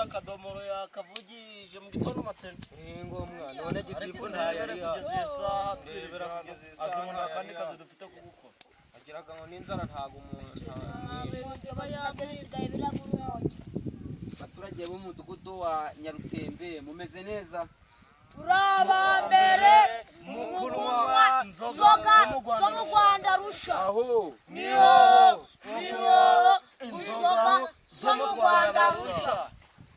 Akadomoro yakavugije mu gitondo matene. Ni ngombwa none gitifu ntayari Kugeza iyi saha twibera Ndebera hano, kugeza iyi saha azi ngo nta kandi ntayari kazi hano. dufite ko gukora. Agiraga ngo n'inzara ntago umuntu Nabyo bisigaye biragura urumogi. Abaturage b'umudugudu wa Nyarutembe, mumeze neza? Turi abambere mu kunywa inzoga inzoga zo mu Rwanda rusha. Aho Niho niho inzoga zo mu Rwanda rusha.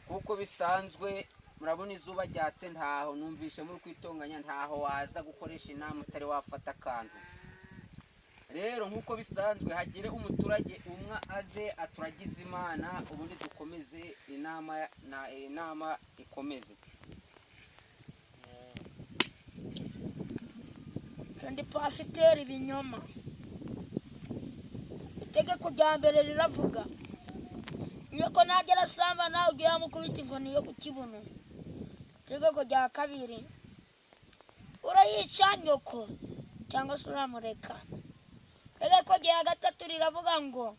Kuko bisanzwe murabona izuba ryatse, ntaho numvishe muri kwitonganya, ntaho waza gukoresha inama utari wafata akantu. Rero nk'uko bisanzwe, hagire umuturage umwe aze aturagize Imana, ubundi dukomeze inama na inama ikomeze. Ndi pasiteri Ibinyoma. Itegeko rya mbere riravuga ko nagera asamba nawe ujye yamukubita inkoni yo ku kibuno. Itegeko rya kabiri: urayica nyoko cyangwa se uramureka. Itegeko rya gatatu riravuga ngo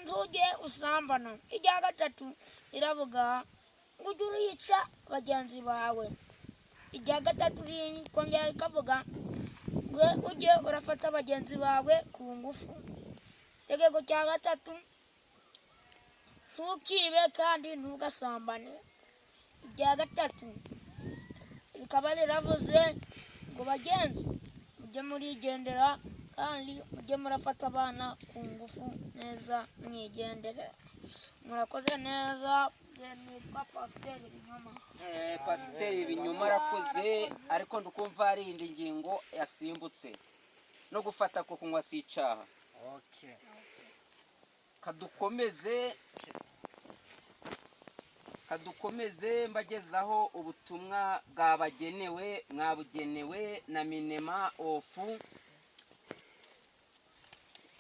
ntujye usambana. Irya gatatu riravuga ngo ujye urica bagenzi bawe. Irya gatatu rikongera rikavuga ngo ujye urafata bagenzi bawe ku ngufu. Itegeko cya gatatu: ntukibe kandi ntugasambane. Irya gatatu rikaba riravuze ngo bagenzi mujye murigendera kandi mujye murafata abana ku ngufu neza mwigendere. Murakoze neza. Nitwa Pasiteri Binyoma. Pasiteri Ibinyoma arakoze, ariko ndikumva hari indi ngingo yasimbutse: no gufata ko kunywa si icyaha. Kadukomeze, kadukomeze mbagezaho ubutumwa bwabagenewe, mwabugenewe na Minema Ofu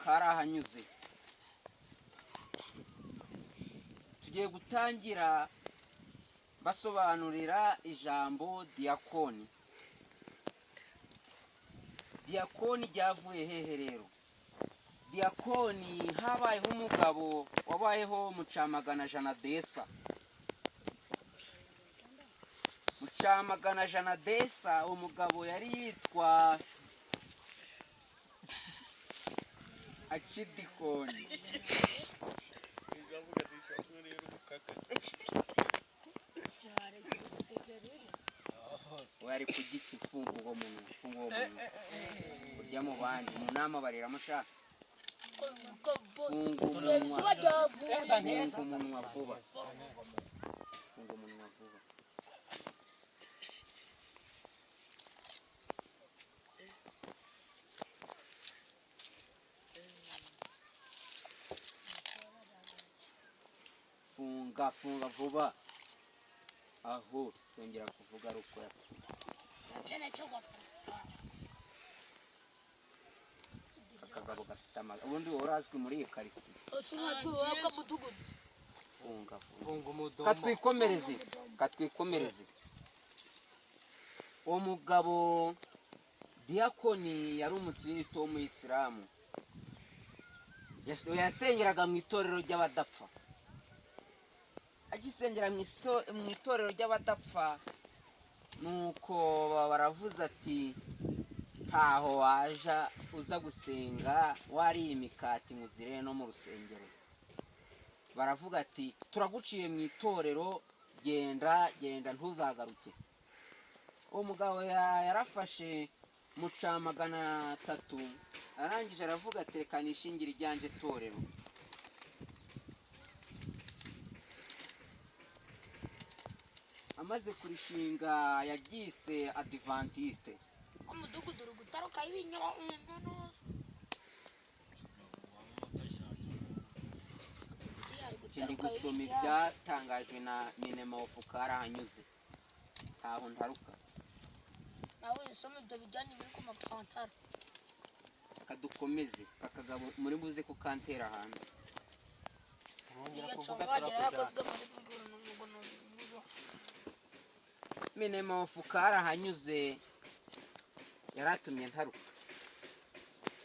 Karahanyuze. Tugiye gutangira basobanurira ijambo diyakoni. Diyakoni ryavuye hehe? Rero diyakoni, habayeho umugabo wabayeho mu camagana jana desa, mu camagana jana desa. Uwo mugabo yari yitwa Acidikoni. We ari ku giti. Funga uwo munwa, funga uwo munwa. Urya mu bandi mu nama bariramo sha. Funga umunwa. Izuba ryavuye. Funga umunwa vuba, funga umunwa vuba. Funga, funga vuba. Aho tongera kuvuga ari uko yapfuye. Akagabo gafite amazi, ubundi wowe urazwi muri iyi karitsiye. Funga, funga. Funga umudomo. Katwikomereze, katwikomereze. Uwo mugabo diyakoni yari umukristo w'umuyisilamu. Yasengeraga mu itorero ry'abadapfa. Agisengera mu itorero ry'abadapfa, nuko baravuze ati: "Ntaho waja uza gusenga wariye imikati ngo uzirere no mu rusengero." Baravuga ati: "Turaguciye mu itorero, genda, genda, ntuzagaruke." Uwo mugabo yarafashe muca 300, arangije aravuga ati: "Reka nishingire iryanjye torero." Amaze kurishinga yaryise Adivantiste. Umudugudu uri gutarukaho ibinyoma. Ndi gusoma ibyatangajwe na Minema Ofu Karahanyuze, ntaho ntaruka. Nawe usoma ibyo bijyanye biri ku mapantaro. Kadukomeze. Kakagabo muri buze kukantera hanze. Urongera Iyo kuvuga congo wagira turakujyana. yakozwe muri. Minema Ofu Karahanyuze yaratumye ntaruka.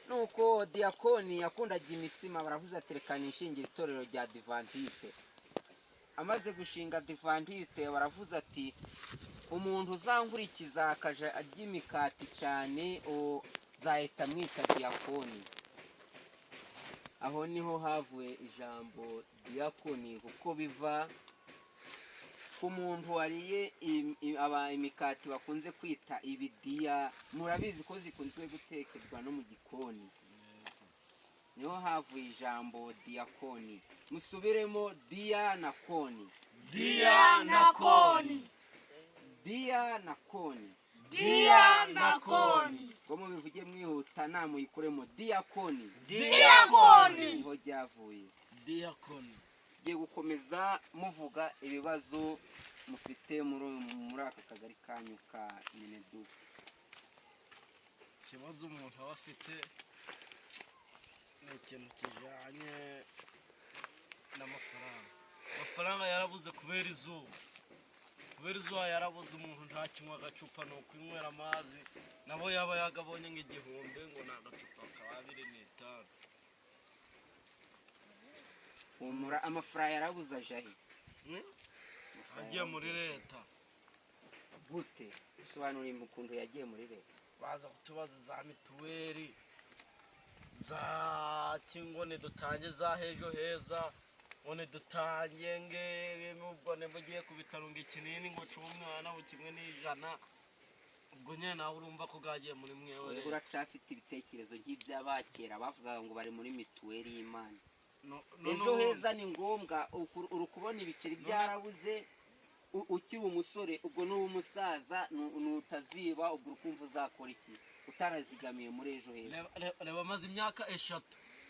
Nuko diyakoni yakundaga imitsima, baravuze ati: "Reka nishingira itorero rya Adivantiste." Amaze gushinga Adventiste, baravuze ati: "Umuntu uzankurikiza akaja arya imikati cyane, o nzahita mwita diyakoni." Aho niho havuye ijambo diyakoni, kuko biva ku muntu wariye imikati bakunze kwita ibidiya. Murabizi ko zikunzwe gutekerwa no mu gikoni. Niho havuye ijambo diyakoni. Musubiremo: diya na koni. Diya na koni. Diya na koni. Diya na koni. Ngo mubivuge mwihuta, namuyikuremo: diyakoni. Diyakoni. Niho ryavuye. Diyakoni. Tugiye gukomeza muvuga ibibazo mufite muri aka kagari kanyu ka Mineduc. Ikibazo umuntu aba afite ni ikintu kijyanye n'amafaranga. Amafaranga yarabuze kubera izuba, kubera izuba yarabuze. Umuntu ntakinywa agacupa, ni ukwinywera amazi. Nabo yaba yagabonye nk'igihumbi, ngo ni agacupa ka 25. Humura, amafaranga yarabuze aja he? Agiye muri leta. Gute? Sobanura ukuntu yagiye muri leta. Baza kutubaza za mituweli, za kingone dutange, za Ejo Heza ngo dutange, nge ubwo mugiye ku bitaro ngo ikinini ngo cume umwana ngo kimwe n'ijana. Ubwo nyine nawe urumva ko bwagiye muri mwewe. Wewe Rero uracafite ibitekerezo nk'iby'abakera bavugaga ngo bari muri mituweli y'Imana. No, Ejo no, Heza ni ngombwa. Uri kubona ibiceri byarabuze ukiri umusore, ubwo n'uba umusaza nutaziba, ubwo ukumva uzakora iki utarazigamiye muri Ejo Heza? Reba, amaze imyaka 3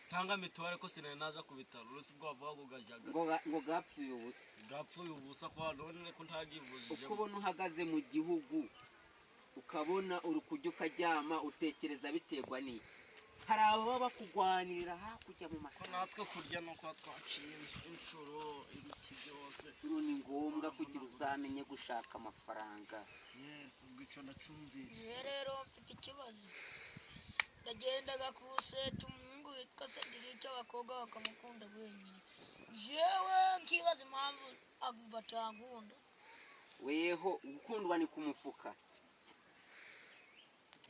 ntanga mituweli, ariko sinari naza ku bitaro. Uretse ubwo bavuga ngo gajyaga Ngo gapfuye ubusa. Gapfuye ubusa kwa none ko ntagivujije. Uko ubona uhagaze mu gihugu, ukabona uri kurya ukaryama, utekereza biterwa n'iki? Hari ababa bakugwanirira hakurya mu Ko mashyamba. natwe kurya no kuba twaciye inshuro ibiki byose. Inshuro ni ngombwa kugira uzamenye gushaka amafaranga. Yes, ubwo icyo ndacumvise. Njye rero mfite ikibazo. Ndagendaga ku seta umuhungu witwa Cedric, abakobwa bakamukunda wenyine, jewe nkibaza impamvu batankunda. Weho gukundwa ni ku mufuka,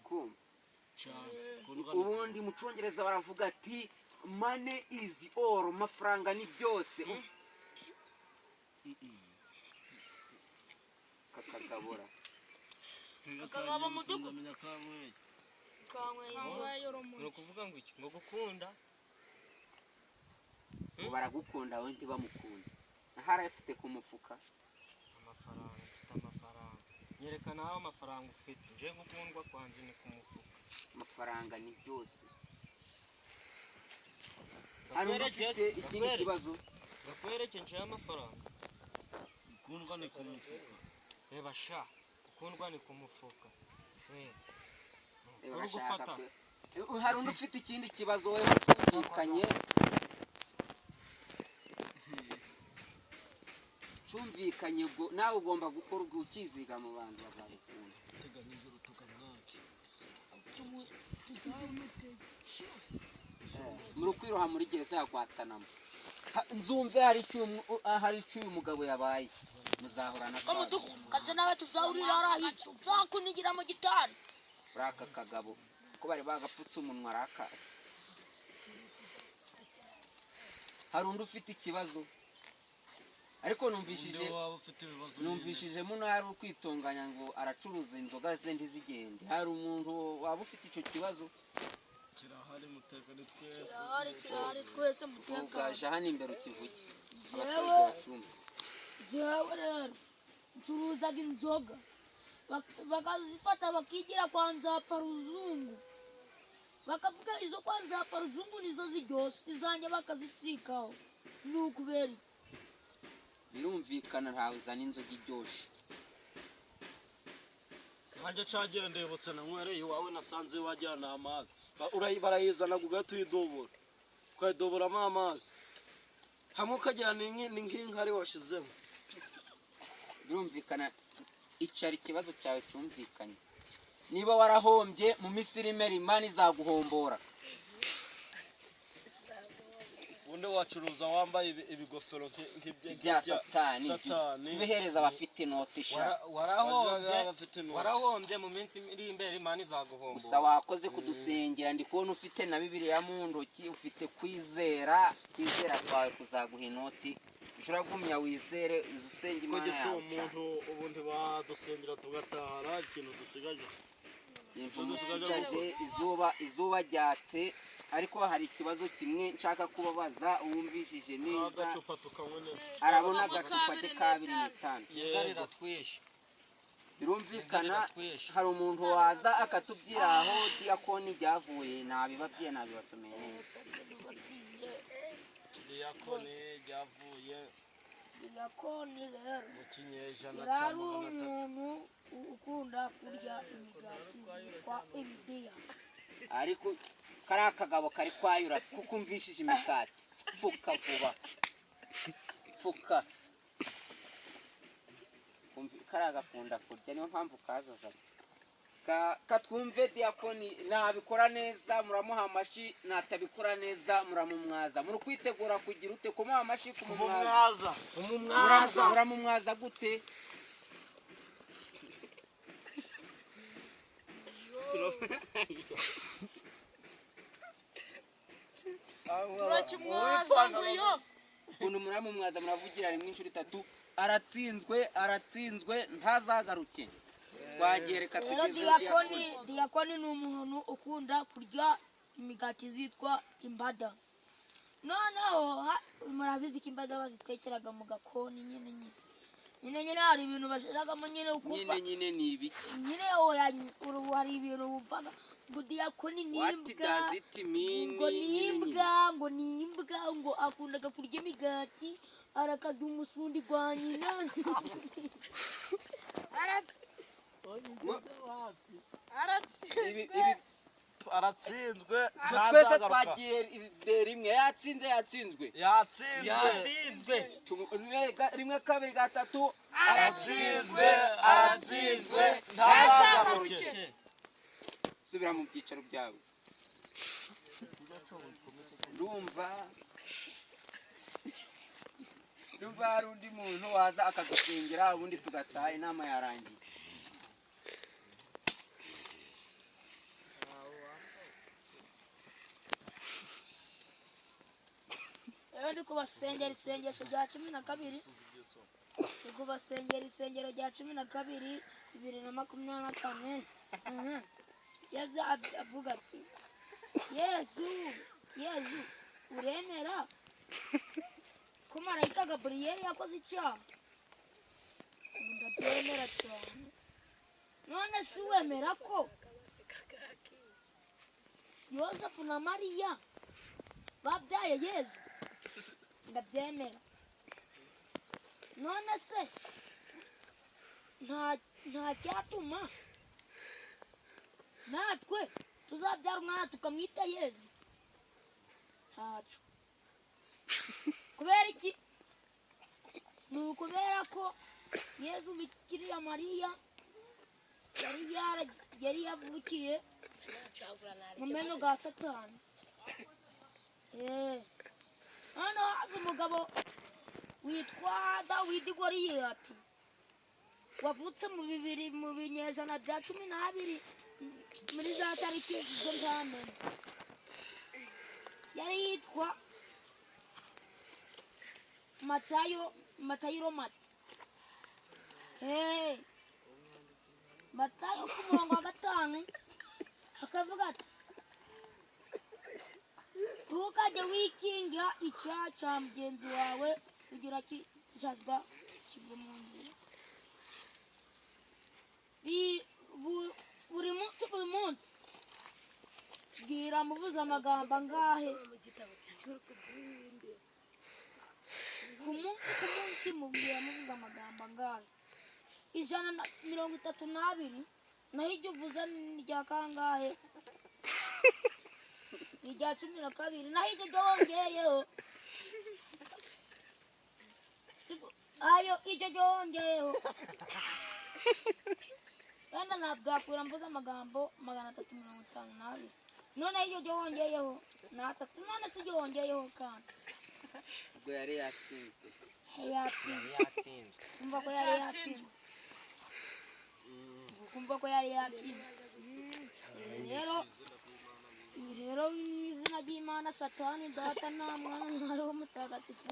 kumva? Cyane. Ubundi mu Cyongereza baravuga ati: "Money is all", amafaranga ni byose. Kakagabura. Kakagaba mudugu. Kanyweye inzoga. Ni ukuvuga ngo iki? Ngo gukunda. Ngo baragukunda, we ntibamukunda, ahari afite ku mufuka. Amafaranga, ufite amafaranga, nyereka nawe amafaranga ufite. Nje gukundwa kwanjye ni ku mufuka. Amafaranga ni byose. Hari undi ufite ikindi kibazo? Gakwereke njewe amafaranga. Gukundwa ni ku mufuka. Reba sha, gukundwa ni ku mufuka. Reba, Uri arashaka gufata. pe. Hari undi ufite ikindi kibazo? We cyumvikanye, cyumvikanye. Ubwo nawe ugomba gukora, ubwo ukiziga mu bantu bazagukunda. Teganyije urutuka mwaki. Muri kwiroha muri gereza ya Guantanamo. Nzumve hari icyo hari icyo uyu mugabo yabaye, muzahorana. Ko mudugu kaze nawe tuzahurira hariya hirya, nzakunigira mu gitari. Uri aka kagabo ko bari bagapfutse umunwa araka. Hari undi ufite ikibazo? Ariko numvishije Undi waba ufite ibibazo? Numvishije muno hari ukwitunganya ngo aracuruza inzoga ze ntizigende. Hari umuntu waba ufite icyo kibazo? Kirahari, muteka ni twese. Kirahari, kirahari, twese mutekano. Ugaje hano imbere ukivuge. Jewe. Abaturage bacyumve. Jewe rero ncuruzaga inzoga, bakazifata bakigira kwa Nzapfa Ruzungu, bakavuga izo kwa Nzapfa Ruzungu nizo ziryoshe, izanjye bakazitsikaho. Ni ukubera iki? Birumvikana, ntawe uzana inzoga iryoshye. Nanjye cagiye ndibutse nanywereye iwawe, nasanze wagira ni amazi. Barayizana ugahita uyidobora, ukayidoboramo amazi hamwe, ukagira ni nk'inkari washizemo. Birumvikana, icara, ikibazo cyawe cyumvikanye. Niba warahombye mu minsi iri imbere, Imana izaguhombora. Ubundi Ubundi wacuruza wambaye ibigofero Bya satani. Satani. Tubihereza abafite inoti sha. Warahombye. Bafite inoti. Warahombye, mu minsi iri imbere Imana izaguhombora. Gusa wakoze kudusengera, ndi kubona ufite na Bibiliya mu ntoki, ufite kwizera, kwizera kwawe kuzaguha inoti. Ejo uragumya wizere, uze usenge Ko Imana gito yawe. umuntu ubu ntibadusengera tugatahara, ikintu dusigaje. Ikintu musigaje, izuba ryatse, ariko hari ikibazo kimwe nshaka kubabaza. Uwumvishije neza Agacupa tukanywa neza. arabona agacupa ke ka 2.5. Inzara iratwishe. Birumvikana. Iratwishe. Hari umuntu waza akatubwira aho diyakoni ryavuye? Nabibabwiye, nabibasomeye neza. Diyakoni ryavuye Diyakoni rero mu kinyejana cya yari 300. umuntu ukunda kurya imigati yitwa ibidiya. Ariko kariya kagabo kari kwayura kuko umvishije imikati. Pfuka vuba, pfuka. Kariya gakunda kurya, niyo mpamvu kazaza. Katwumve diyakoni nabikora neza muramuha amashyi, natabikora neza muramumwaza. Muri kwitegura kugira ute? Kumuha amashyi, kumumwaza? Umumwaza. Muramumwaza gute? Turakimwaza ngo iyo. Ukuntu muramumwaza, muravugira rimwe inshuro itatu: aratsinzwe, aratsinzwe, ntazagaruke. Twagiye, reka Rero tugeze diyakoni, diyakoni ni umuntu ukunda kurya imigati zitwa imbada. Noneho murabizi ko imbada bazitekeraga mu gakoni nyine nyine hari ibintu bashiragamo nyine ukumva. Nyine nyine ni ibiki? Nyine oya, ubu hari ibintu wumvaga ngo diyakoni ni What imbwa. does it mean? Ngo ni Nyine nyine. imbwa, ngo ni imbwa, ngo akundaga kurya imigati, arakarya umusundi gwa nyina. Aratsinzwe. Ibi Aratsinzwe. Twese Ntazagaruka. twagiye rimwe: yatsinze, yatsinzwe. Yatsinzwe. Yatsinzwe. Rimwe, kabiri, gatatu. Aratsinzwe, aratsinzwe, ntazagaruke. Subira mu byicaro byawe. Ndumva hari undi muntu waza akagusengera, ubundi tugataha, inama yarangiye. Rero ndi kubasengera isengesho rya 12, ndi kubasengera isengero rya 12, 2024. Yezu avuga ati: "Yezu, Yezu, uremera ko marayika Gaburiyeli yakoze icyaha?" Ndabyemera cyane. "None si wemera ko Yosefu na Mariya babyaye Yezu?" "Ndabyemera." "None se nta cyatuma natwe tuzabyara umwana tukamwita Yezu?" "Ntaco." "Kubera iki?" "Ni ukubera ko Yezu Bikiriya Mariya yari yavukiye mu meno ga Satani." Noneho haza umugabo witwa Dawidi Goriyati, wavutse mu bibiri mu binyejana bya 12, muri za tariki zo ntamenye. Yari yitwa Matayo, Matayo Mata. Matayo ku murongo wa 5 akavuga ati: "Ntukajye wikinga icyaha cya mugenzi wawe kugira kijazwa kive mu nzira." Buri munsi, buri munsi bwira muvuze amagambo angahe? Ku munsi, ku munsi mubwira muvuze amagambo angahe? 132. Naho iryo uvuze ni irya kangahe? Ni irya 12. Naho iryo ryo wongeyeho, ayo iryo ryo wongeyeho, wenda ntabwakwira mvuze amagambo 352. Noneho iryo ryo wongeyeho ni atatu. None si iryo wongeyeho kandi Ubwo yari yatsinzwe. Yari yatsinzwe. Yari yatsinzwe. Kumva ko yari yatsinzwe, kumva ko yari yatsinzwe. Rero ibi rero mu izina ry'Imana, Satani data nta mwana, ntari mutagatifu.